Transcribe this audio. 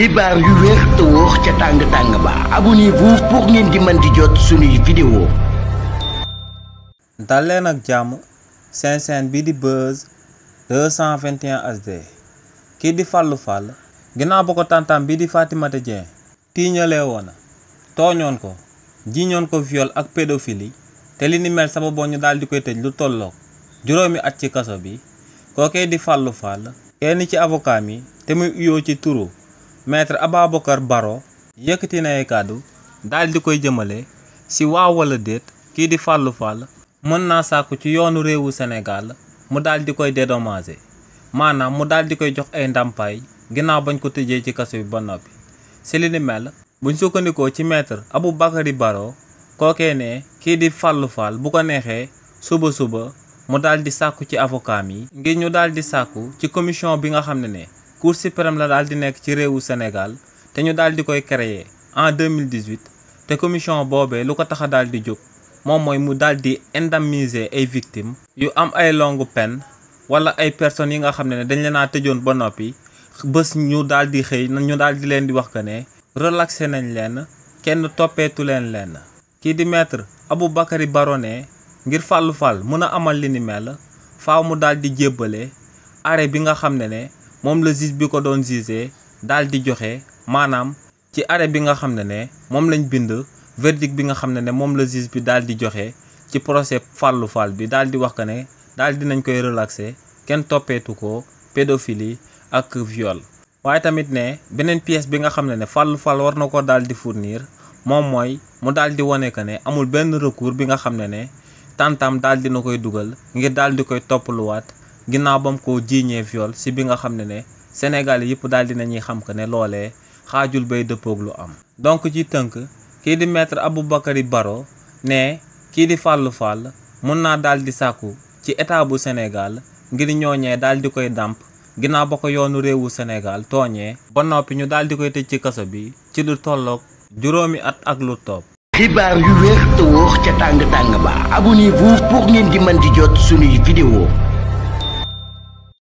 xibaar yu wér te wóor ca tàng ba abonnez-vous pour ngeen di mën di jot suñuy vidéo. dal leen ak jàmm seen chaîne bi di Buzz 221 HD kii di Fallou Fall ginnaaw ba ko tantam bi di Fatimata Dieng tiiñalee woona tooñoon ko jiiñoon ko viol ak pédophilie te li ni mel sababoo ñu daal di koy tëj lu tolloog juróomi at ci kaso bi kookee di Fallou Fall kenn ci avocat mi te muy uyoo ci turu maître Ababacar Baro yëkkati na ay kàddu daal di koy jëmale si waaw wala déet kii di Fallou Fall mën naa sàkku ci yoonu réewu Sénégal mu daal di koy dédommager maanaam mu daal di koy jox ay ndàmpaay ginnaaw bañ ko tëjee ci kaso bi ba noppi si li ni mel buñ sukkandikoo ci maître Ababacar Baro kookee ne kii di Fallou Fall bu ko neexee suba mu daal di sàkku ci avocat mi ngir ñu daal di sàkku ci commission bi nga xam ne Cour suprême la daal di nekk ci réewu Sénégal te ñu daal di koy créer en 2018 te commission boobee lu ko tax a daal di jóg moom mooy mu daal di indemniser ay victimes yu am ay longue peine wala ay personnes yi nga xam ne dañ leen a tëjoon ba noppi bés ñu daal di xëy ñu daal di leen di wax que ne relaxé nañ leen kenn toppeetu leen kii di maître Ababacar Baro ne ngir Fallou Fall mën a amal li ni mel faaw mu daal di jébbale arrêt bi nga xam ne moom la juge bi ko doon jugé daal di joxe maanaam ci arrêt bi nga xam ne moom lañ bind verdict bi nga xam ne moom la juge bi daal di joxe ci procès Fallou Fall bi daal di wax que ne daal dinañ koy relaxé kenn toppeetu ko pédophilie ak viol. waaye tamit ne beneen pièce bi nga xam ne Fallou Fall war na ko daal di fournir moom mooy mu daal di wane que ne amul benn recours bi nga xam ne tantam daal dina koy dugal ngir daal di koy toppaluwaat ginnaaw bam ko jiiñee viol si bi nga xam ne Sénégal yëpp daal dinañuy xam que ne loolee xaajul bay dëppoog lu am. donc ci tënk kii di maître Ababacar Baro ne kii di Fallou Fall mun naa daal di sàkku ci état bu Sénégal ngir ñooñee daal di koy dàmp ginnaaw ba ko yoonu réewu Sénégal tooñee ba noppi ñu daal di koy tëj ci kaso bi ci lu tolloog juróomi at ak lu topp. xibaar yu wér te wóor ca tàng ba abonnez-vous pour ngeen di mën di jot suñuy vidéo.